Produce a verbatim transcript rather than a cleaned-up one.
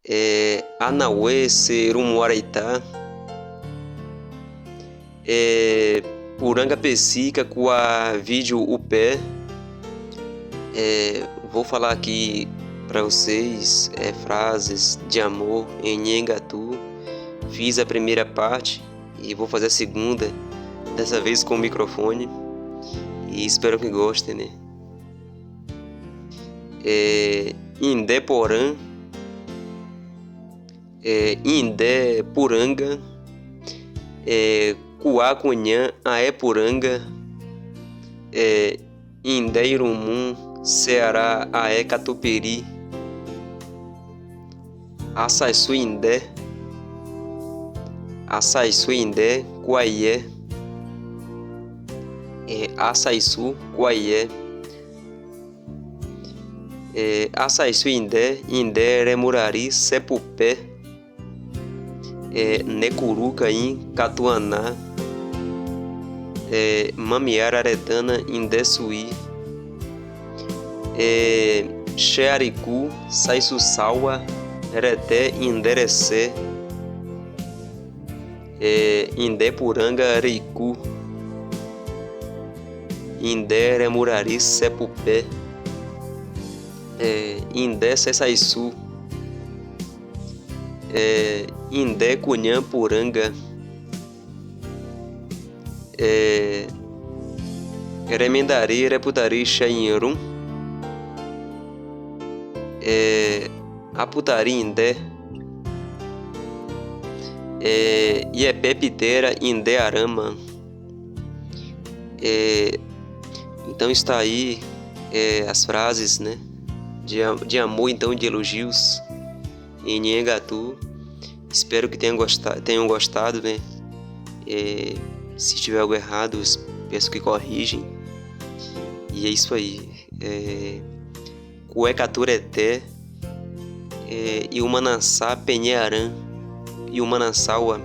É, anawese rumu areitá. É, puranga pesi ka kuwa vídeo upe. É, vou falar aqui pra vocês, é, frases de amor em Nheengatu. Fiz a primeira parte e vou fazer a segunda, dessa vez com o microfone. E espero que gostem, né? É, indé porã, é, indé puranga, é, kuwa kunya aé puranga, é, indé irumu se ará aé katupiri. Asaisu indé. Asaisu indé kuwaiyé. É, asaisu kuwaiyé. É, asaisu indé, indé remurari sepupe. É, nekuruka in katuaná. É, mamiara retana indé suí. É, sheariku saisu sawa rete indé resé. É, indé puranga riku. Indé remurari sepupe. É, indé sesaisu. É, indé kunya puranga. É, remendari reputari sheinrun. É, aputari indé. É, iepe pitera indé arama. É, então está aí, é, as frases, né, de, a- de amor, então, de elogios em Nheengatu. Espero que tenham, gosta- tenham gostado, né? É, se tiver algo errado, es- peço que corrigem. E é isso aí. É, kuwe katurete, é, iumanasá penyearan, iumanasá wa